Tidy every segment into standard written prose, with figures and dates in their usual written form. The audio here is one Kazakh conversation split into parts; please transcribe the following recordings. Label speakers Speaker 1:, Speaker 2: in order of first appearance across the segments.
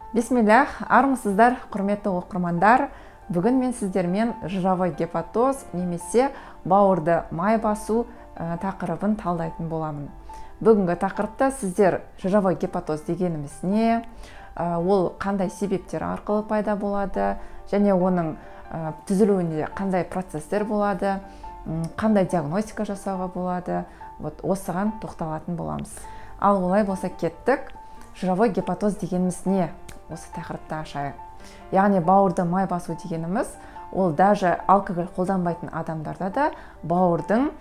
Speaker 1: Бисмиллах, армысыздар, құрметті оқырмандар. Бүгін мен сіздермен жировой гепатоз немесе бауырды май басу тақырыбын талдайтын боламын. Бүгінгі тақырыпта сіздер жировой гепатоз дегеніміз не, ол қандай себептер арқылы пайда болады және оның түзілуінде қандай процесстер болады, қандай диагностика жасауға болады, вот осыған тоқталатын боламыз. Ал олай болса кеттік. Жировой гепатоз дегеніміз не? Осы тақырыпты ашайық. Яғни бауырды май басу дегеніміз, ол даже алкоголь қолданбайтын адамдарда да бауырдың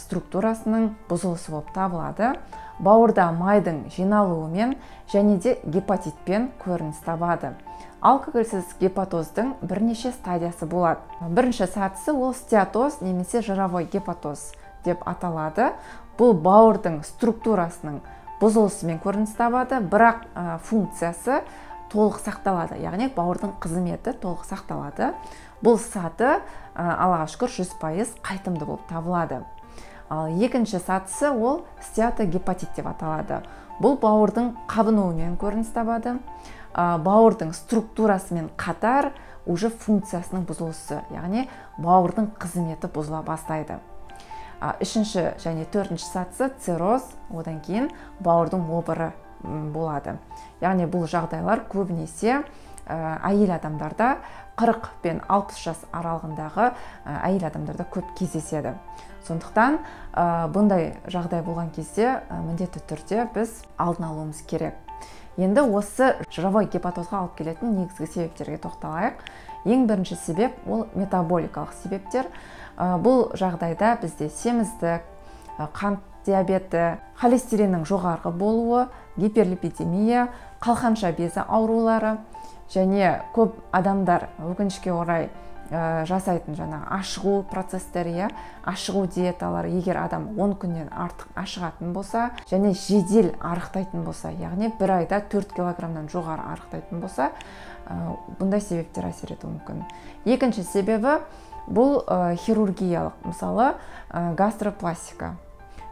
Speaker 1: структурасының бұзылысы болып табылады. Бауырда майдың жиналуымен және де гепатитпен көрініс табады. Алкогольсіз гепатоздың бірнеше стадиясы болады. Бірінші сатысы ол стеатоз немесе жировой гепатоз деп аталады. Бұл бауырдың структурасының бұзылысымен көрініс табады, бірақ функциясы толық сақталады, яғни бауырдың қызметі толық сақталады. Бұл саты, Аллаға шүкір, 100% қайтымды болып табылады. Ал екінші сатысы ол стеатогепатит деп аталады. Бұл бауырдың қабынуымен көрініс табады. Бауырдың структурасымен қатар уже функциясының бұзылысы, яғни бауырдың қызметі бұзыла бастайды. Үшінші және төртінші сатысы цирроз, одан кейін бауырдың обыры болады. Яғни бұл жағдайлар көбінесе әйел адамдарда 40 пен 60 жас аралығындағы әйел адамдарда көп кездеседі. Сондықтан бұндай жағдай болған кезде міндетті түрде біз алдын алуымыз керек. Енді осы жировой гепатозға алып келетін негізгі себептерге тоқталайық. Ең бірінші себеп ол метаболикалық себептер. Бұл жағдайда бізде семіздік, қант диабеті, холестериннің жоғарғы болуы, гиперлипидемия, қалқанша безі аурулары және көп адамдар өкінішке орай жасайтын жаңа ашығу процестері, ашығу диеталары, егер адам 10 күннен артық ашығатын болса және жедел арықтайтын болса, яғни бір айда 4 килограммнан жоғары арықтайтын болса, бұндай себептер әсер етуі мүмкін. Екінші себебі бұл хирургиялық, мысалы гастропластика.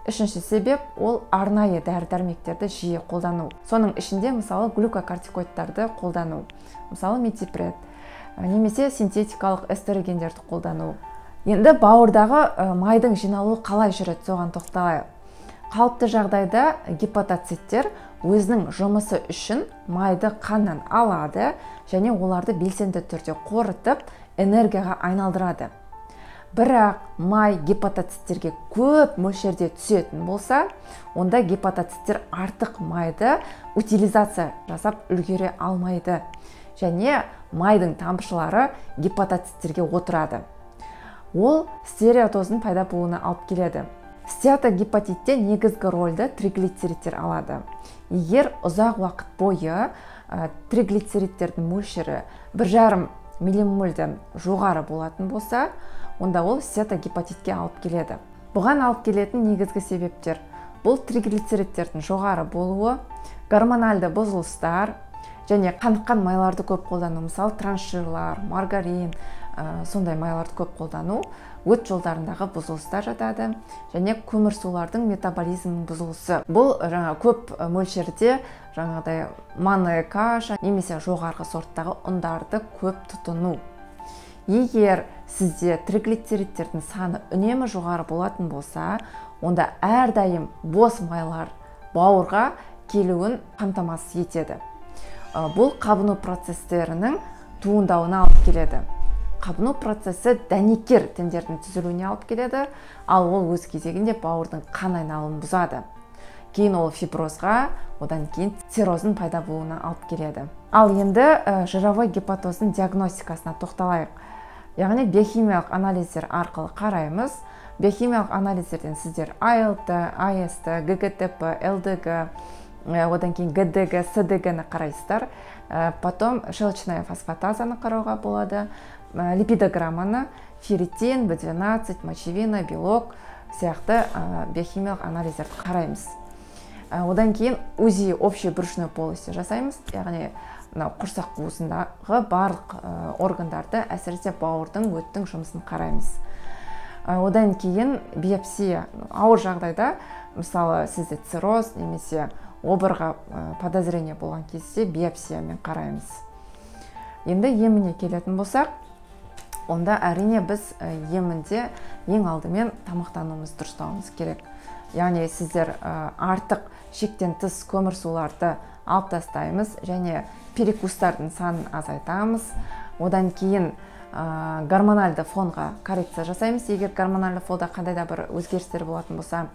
Speaker 1: Үшінші себеп ол арнайы дәрі-дәрмектерді жиі қолдану. Соның ішінде мысалы глюкокортикоидтарды қолдану, мысалы метипред, немесе синтетикалық эстрогендерді қолдану. Енді бауырдағы майдың жиналуы қалай жүреді, соған тоқталайық. Қалыпты жағдайда гепатоциттер өзінің жұмысы үшін майды қаннан алады және оларды белсенді түрде қорытып энергияға айналдырады. Бірақ май гепатоциттерге көп мөлшерде түсетін болса, онда гепатоциттер артық майды утилизация жасап үлгере алмайды және майдың тамшылары гепатоциттерге отырады. Ол стереотоздың пайда болуына алып келеді. Стеатогепатитте негізгі рөлді триглицеридтер алады. Егер ұзақ уақыт бойы триглицеридтердің мөлшері 1,5 миллимольден жоғары болатын болса, онда ол стеатогепатитке алып келеді. Бұған алып келетін негізгі себептер бұл триглицеридтердің жоғары болуы, гормональды бұзылыстар және қаныққан майларды көп қолдану, мысалы трансжирлар, маргарин, сондай майларды көп қолдану, өт жолдарындағы бұзылыстар жатады және көмірсулардың метаболизмінің бұзылысы. Бұл жаңа көп мөлшерде жаңағыдай манная каша немесе жоғарғы сорттағы ұндарды көп тұтыну. Егер сізде триглицеридтердің саны үнемі жоғары болатын болса, онда әрдайым бос майлар бауырға келуін қамтамасыз етеді. Бұл қабыну процестерінің туындауына алып келеді. Қабыну процесі дәнекер тіндердің түзілуіне алып келеді, ал ол өз кезегінде бауырдың қан айналымын бұзады. Кейін ол фиброзға, одан кейін цирроздың пайда болуына алып келеді. Ал енді жировой гепатоздың диагностикасына тоқталайық. Яғни биохимиялық анализдер арқылы қараймыз. Биохимиялық анализдерден сіздер АЛТ, АСТ, ГГТП, ЛДГ, одан кейін ГДГ, СДГ-ні қарайсыздар. Потом щелочная фосфатазаны қарауға болады, липидограмманы, ферритин, B12, мочевина, белок сияқты биохимиялық анализдерді қараймыз. Одан кейін УЗИ общей брюшной полости жасаймыз, яғни құрсақ қуысындағы барлық органдарды, әсіресе бауырдың, өттің жұмысын қараймыз. Одан кейін биопсия. Ауыр жағдайда, мысалы, сізде цирроз немесе Обырға подозрение болған кезде биопсиямен қараймыз. Енді еміне келетін болсақ, онда әрине біз емінде ең алдымен тамақтануымызды дұрыстауымыз керек. Яғни сіздер артық шектен тыс көмірсуларды алып тастаймыз және перекустардың санын азайтамыз. Одан кейін гормональды фонға коррекция жасаймыз. Егер гормональды фонда қандай да бір өзгерістер болатын болса,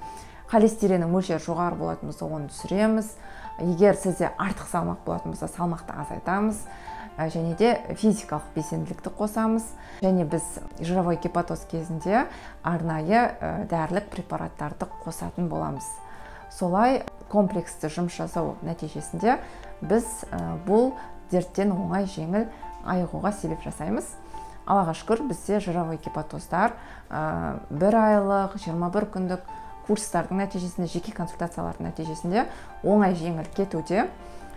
Speaker 1: холестериннің мөлшері жоғары болатын болса, оны түсіреміз. Егер сізде артық салмақ болатын болса, салмақты азайтамыз. Және де физикалық белсенділікті қосамыз. Және біз жировой гепатоз кезінде арнайы дәрілік препараттарды қосатын боламыз. Солай комплексті жұмыс жасау нәтижесінде біз бұл дерттен оңай жеңіл айығуға себеп жасаймыз. Аллаға шүкір, бізде жировой гепатоздар 1 айлық, 21 күндік курстардың нәтижесінде, жеке консультациялардың нәтижесінде оңай жеңіл кетуде.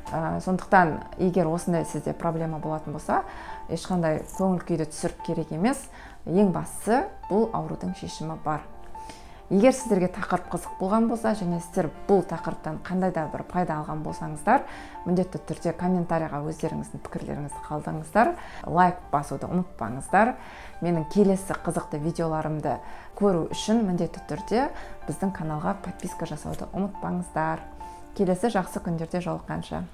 Speaker 1: Сондықтан егер осындай сізде проблема болатын болса, ешқандай көңіл күйді түсіріп керек емес. Ең бастысы, бұл аурудың шешімі бар. Егер сіздерге тақырып қызық болған болса, және сіздер бұл тақырыптан қандай да бір пайда алған болсаңыздар, міндетті түрде комментарийға өздеріңіздің пікірлеріңізді қалдырыңыздар, лайк басуды ұмытпаңыздар. Менің келесі қызықты видеоларымды көру үшін міндетті түрде біздің каналға подписка жасауды ұмытпаңыздар. Келесі жақсы күндерде жолыққанша.